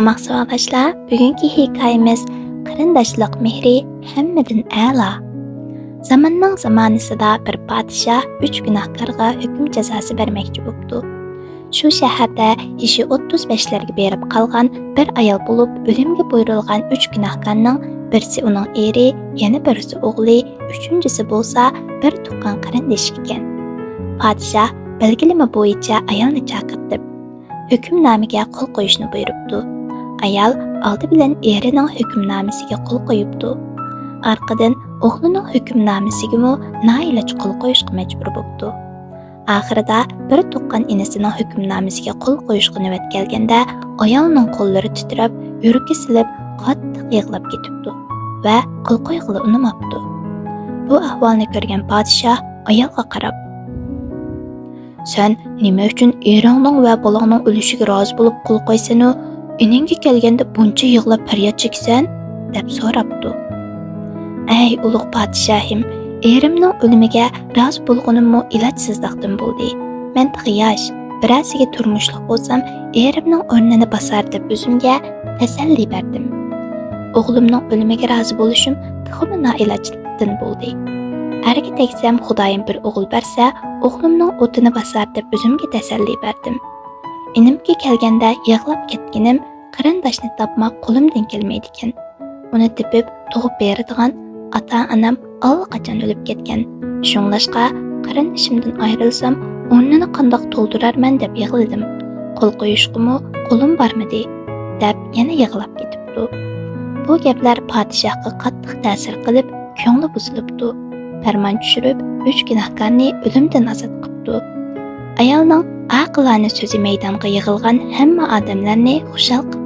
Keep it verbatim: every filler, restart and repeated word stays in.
ماقسىت ساۋاقداشلار، بۈگۈنكى ھېكايىمىز قېرىنداشلىق مېھرى ھەممىدىن ئەلا. زاماننىڭ زامانىسىدا بىر پادىشاھ ئۈچ گۇناھكارغا ھۆكۈم جازاسى بەرمەكچى بوپتۇ. شۇ شەھەردە يېشى ئوتتۇز بەشلەرگە بېرىپ قالغان بىر ئايال بولۇپ، ئۆلۈمگە بۇيرۇلغان ئۈچ گۇناھكارنىڭ بىرسى ئۇنىڭ ئېرى، يەنە بىرسى ئوغلى، ئۈچىنچىسى بولسا بىر تۇغقان قېرىندىشى ئىكەن. پادىشاھ بەلگىلىمە بويىچە ئايالنى چاقىرتىپ، ھۆكۈمنامىگە قول قويۇشنى بۇيرۇپتۇ. ئايال ئالدى بىلەن ئېرىنىڭ ھۆكۈمنامىسىگە قول قويۇپتۇ. ئارقىدىن ئوغلىنىڭ ھۆكۈمنامىسىگىمۇ نائىلاج قول قويۇشقا مەجبۇر بوپتۇ. ئاخىرىدا بىر تۇغقان ئىنىسىنىڭ ھۆكۈمنامىسىگە قول قويۇشقا نۆۋەت كەلگەندە، ئايالنىڭ قوللىرى تىترەپ، يۈرىكى سىلىپ، قاتتىق يىغلاپ كېتىپتۇ ۋە قول قويغىلى ئۇنىماپتۇ. بۇ ئەھۋالنى كۆرگەن پادىشاھ ئايالغا قاراپ، سەن نېمە ئۈچۈن ئېرىڭنىڭ ۋە بالاڭنىڭ ئۆلۈشىگە رازى بولۇپ قول قويسەنۇ، ئىنىڭگە كەلگەندە بۇنچە يىغلاپ پەرياد چېكىسەن؟ دەپ سوراپتۇ. ئەي ئۇلۇغ پادىشاھىم، ئېرىمنىڭ ئۆلۈمىگە رازى بولغىنىممۇ ئىلاجسىزلىقتىن بولدى. مەن تېخى ياش، بىرەرسىگە تۇرمۇشلۇق بولسام، ئېرىمنىڭ ئورنىنى باسار دەپ ئۆزۈمگە تەسەللى بەردىم. ئوغلۇمنىڭ ئۆلۈمىگە رازى بولۇشۇم تېخىمۇ نائىلاجلىقتىن بولدى. ئەرگە تەگسەم، خۇدايىم بىر ئوغۇل بەرسە، ئوغلۇمنىڭ ئوتىنى باسار دەپ ئۆزۈمگە تەسەللى بەردىم. ئىنىمگە كەلگەندە يىغلاپ كەتكىنىم قېرىنداشنى تاپماق قولۇمدىن كەلمەيدىكەن. ئۇنى تېپىپ تۇغۇپ بېرىدىغان ئاتا-ئانام ئاللىقاچان ئۆلۈپ كەتكەن. شۇڭلاشقا، قېرىندىشىمدىن ئايرىلسام، ئورنىنى قانداق تولدۇرارمەن دەپ يىغلىدىم. قول قويۇشقىمۇ قولۇم بارمىدى، دەپ يەنە يىغلاپ كېتىپتۇ. بۇ گەپلەر پادىشاھقا قاتتىق تەسىر قىلىپ، كۆڭلى بۇزۇلۇپتۇ. پەرمان چۈشۈرۈپ، ئۈچ گۇناھكارنى ئۆلۈمدىن ئازاد قىپتۇ. ئايالنىڭ ئاقىلانە سۆزى مەيدانغا يىغىلغان ھەممە ئادەملەرنى خۇشال قىپتۇ.